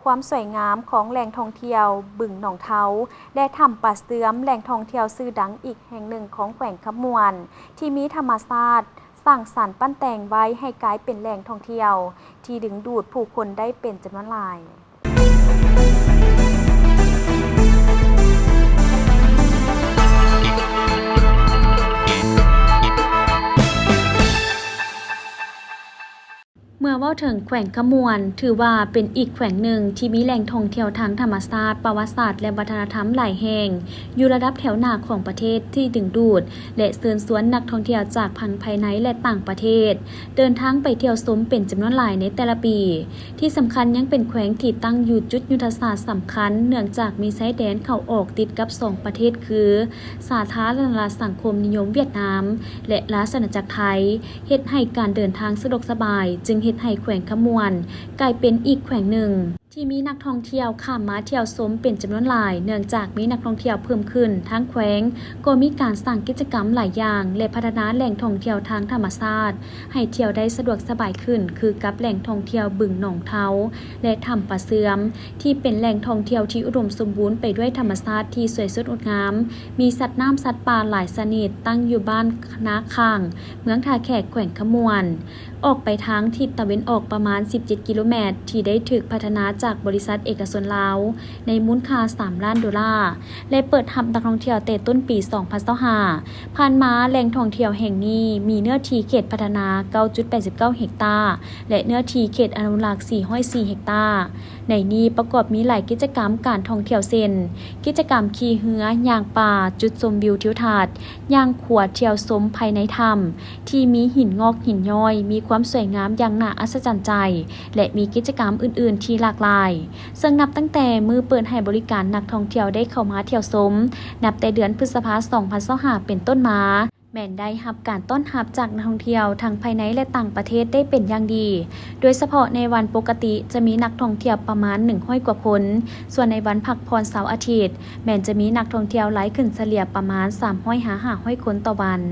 ຄວາມສວຍງາມຂອງແຫຼ່ງທ່ອງທ່ຽວບຶງໜອງເທົາ ແລະ ຖ້ຳປາເຊື່ອມ, ແຫຼ່ງທ່ອງທ່ຽວຊື່ດັງອີກແຫ່ງໜຶ່ງຂອງແຂວງຄຳມ່ວນ ທີ່ມີທຳມະຊາດສ້າງສັນປັ້ນແຕ່ງໄວ້ໃຫ້ກາຍເປັນແຫຼ່ງທ່ອງທ່ຽວທີ່ດຶງດູດຜູ້ຄົນໄດ້ເປັນຈຳນວນຫຼາຍ. ເມື່ອເວົ້າເຖິງແຂວງຄຳມ່ວນ ຖືວ່າເປັນອີກແຂວງໜຶ່ງທີ່ມີແຫຼ່ງທ່ອງທ່ຽວທາງທຳມະຊາດ, ປະຫວັດສາດ ແລະ ວັດທະນະທຳຫຼາຍແຫ່ງ ຢູ່ລະດັບແຖວໜ້າຂອງປະເທດ ທີ່ດຶງດູດ ແລະ ເຊີນຊວນນັກທ່ອງທ່ຽວຈາກທັງພາຍໃນ ແລະ ຕ່າງປະເທດ ເດີນທາງໄປທ່ຽວຊົມເປັນຈຳນວນຫຼາຍໃນແຕ່ລະປີ. ທີ່ສຳຄັນຍັງເປັນແຂວງທີ່ຕັ້ງຢູ່ຈຸດຍຸດທະສາດສຳຄັນ ເນື່ອງຈາກມີຊາຍແດນເຂົ້າອອກຕິດກັບສອງປະເທດຄື ສາທາລະນະລັດສັງຄົມນິຍົມຫວຽດນາມ ແລະ ລາຊະອານາຈັກໄທ, ເຮັດໃຫ້ການເດີນທາງສະດວກສະບາຍ, ຈຶ່ງເຮັດໃຫ້ແຂວງຄຳມ່ວນກາຍເປັນອີກແຂວງໜຶ່ງທີ່ມີນັກທ່ອງທ່ຽວຂ້າມມາທ່ຽວຊົມເປັນຈຳນວນຫຼາຍ, ເນື່ອງຈາກມີນັກທ່ອງທ່ຽວເພີ່ມຂຶ້ນ, ທາງແຂວງກໍມີການສ້າງກິດຈະກຳຫຼາຍຢ່າງ ແລະ ພັດທະນາແຫຼ່ງທ່ອງທ່ຽວທາງທຳມະຊາດ ໃຫ້ທ່ຽວໄດ້ສະດວກສະບາຍຂຶ້ນ ຄືກັບແຫຼ່ງທ່ອງທ່ຽວບຶງໜອງເທົາ ແລະ ຖ້ຳປາເຊື່ອມ ທີ່ເປັນແຫຼ່ງທ່ອງທ່ຽວທີ່ອຸດົມສົມບູນໄປດ້ວຍທຳມະຊາດທີ່ສວຍສົດງົດງາມ, ມີສັດນ້ຳສັດປ່າຫຼາຍຊະນິດ, ຕັ້ງຢູ່ບ້ານນາຂ້າງ, ເມືອງທ່າແຂກ, ແຂວງຄຳມ່ວນ. ອອກໄປທາງທິດຕາເວັນອອກປະມານສິບເຈັດກິໂລແມັດ ທີ່ໄດ້ຖືກພັດທະນາຈາກບໍລິສັດເອກະຊົນລາວ ໃນມູນຄ່າສາມລ້ານໂດລາ ແລະ ເປີດຮັບນັກທ່ອງທ່ຽວແຕ່ຕົ້ນປີສອງພັນຊາວຫ້າ. ຜ່ານມາ, ແຫຼ່ງທ່ອງທ່ຽວແຫ່ງນີ້ມີເນື້ອທີ່ເຂດພັດທະນາເກົ້າຈຸດແປດສິບເກົ້າເຮັກຕາ ແລະ ເນື້ອທີ່ເຂດອະນຸລັກສີ່ຮ້ອຍສີ່ເຮັກຕາ. ໃນນີ້ປະກອບມີຫຼາຍກິດຈະກຳການທ່ອງທ່ຽວເຊັ່ນ ກິດຈະກຳຂີ່ເຮືອ, ຍ່າງປ່າ, ຈຸດຊົມວິວທິວທັດ, ຍ່າງຂົວທ່ຽວຊົມພາຍໃນຖ້ຳ ທີ່ມີຫີນງອກຫີນຍ້ອຍ ມີຄວາມສວຍງາມຢ່າງໜ້າອັດສະຈັນໃຈ ແລະ ມີກິດຈະກຳອື່ນໆທີ່ຫຼາກຫຼາຍ. ເຊິ່ງນັບຕັ້ງແຕ່ມື້ເປີດໃຫ້ບໍລິການນັກທ່ອງທ່ຽວໄດ້ເຂົ້າມາທ່ຽວຊົມ, ນັບແຕ່ເດືອນພຶດສະພາ ສອງພັນຊາວຫ້າ ເປັນຕົ້ນມາ, ແມ່ນໄດ້ຮັບການຕ້ອນຮັບຈາກນັກທ່ອງທ່ຽວທັງພາຍໃນ ແລະ ຕ່າງປະເທດໄດ້ເປັນຢ່າງດີ. ໂດຍສະເພາະໃນວັນປົກກະຕິຈະມີນັກທ່ອງທ່ຽວປະມານໜຶ່ງຮ້ອຍກວ່າຄົນ, ສ່ວນໃນວັນພັກຜ່ອນເສົາອາທິດ ແມ່ນຈະມີນັກທ່ອງທ່ຽວຫຼາຍຂຶ້ນສະເລ່ຍປະມານສາມຮ້ອຍຫາຫ້າຮ້ອຍຄົນຕໍ່ວັນ.